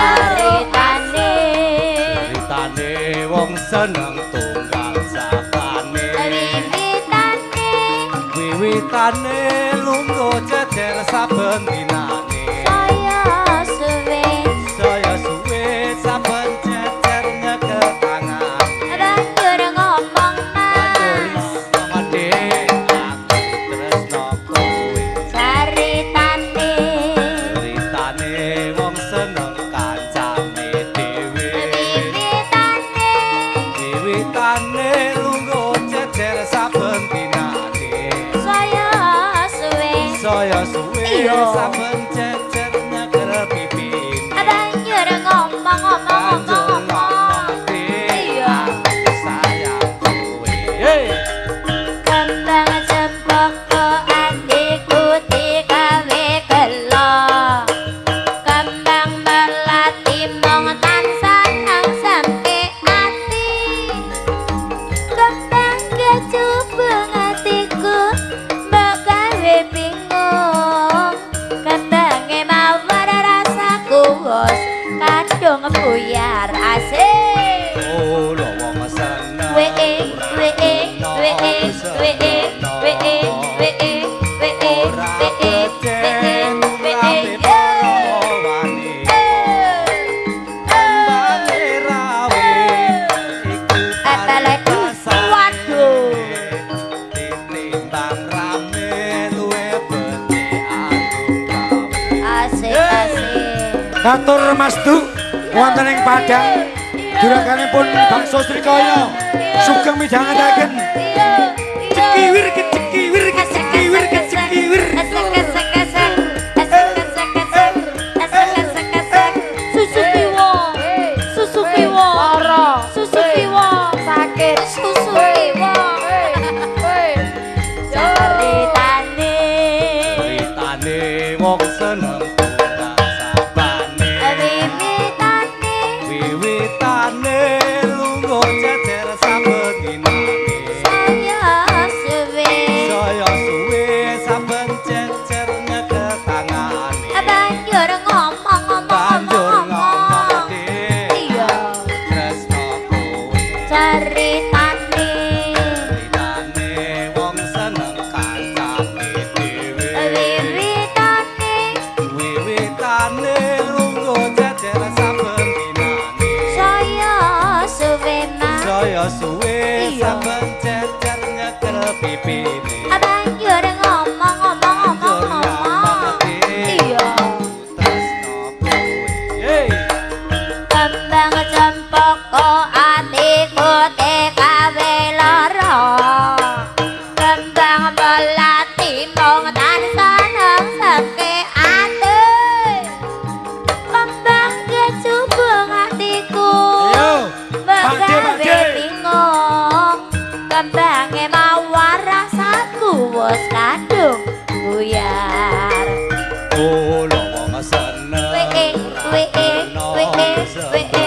Caritane. Ceritane wong seneng tunggal sabane. Wiwitane. Wiwitane lungguh jejer saben dinane. Saya suwe. Saya suwe saben jejer nyekel tangane. Banjur ngomong mas. Banjur ngomong Dik, aku tresno kowe. Caritane. Ceritane wong seneng kancane dhewe. Wiwitane. Wiwitane lungguh jejer saben dinane. Saya suwe. Saya suwe Iya. saben jejer nyekel pipine. Banjur ngomong ngomong Banjur ngomong ngomong ngomong. Dik, Iya. aku sayang kowe. Hey. Kembang cempaka atiku digawe gelo. Kembang melati mung tansah nang sampe ati. Kembang kecubung atiku mbok gawe bingung. Kembange mawar rasaku wis kadung buyar asik. Oh, lho wong seneng. W E W E W E W E W E W E W E Ora W E becik W E tumrape para wanita. Kembange rawe iku Apalagi, paribasane. waduh. Titimbang rame luwe becik andung gawe. Asik asik. Katur Mas Du wonten ing Padang juraganipun bakso Srikaya sugeng midhangetaken cekiwir kecekiwir kecekiwir kecekiwir. Asik asik asik. Asik asik asik. Asik asik asik. Susu kiwa. Susu kiwa. Lara. Susu kiwa. Sakit. Susu kiwa. Ceritane. Ceritane wong seneng tunggal sabane. Wiwitane. Wiwitane lungguh jejer saben dinane. Saya suwe. Saya suwe saben jejer nyekel tangane. Banjur ngomong ngomong Banjur ngomong ngomong ngomong. Dik, Iya. tresno kowe. Ceritane. Ceritane wong seneng kancane dhewe. Wiwitane. Wiwitane lungguh jejer saben dinane. Saya suwe mas. Saya suwe Iya. saben jejer nyekel pipine. Banjur ngomong ngomong ngomong Banjur ngomong. ngomong Dik, Iya. tresno kowe. Hey. Kembang cempaka atiku tekawe lara. Kembang melati mung tansah nang seke ati. Kembang kecubung atiku Ayo, Pak D, Pak megawe D. bingung. Kembange mawar rasaku wis kadung buyar. Oh, lho wong seneng W E W E W E W E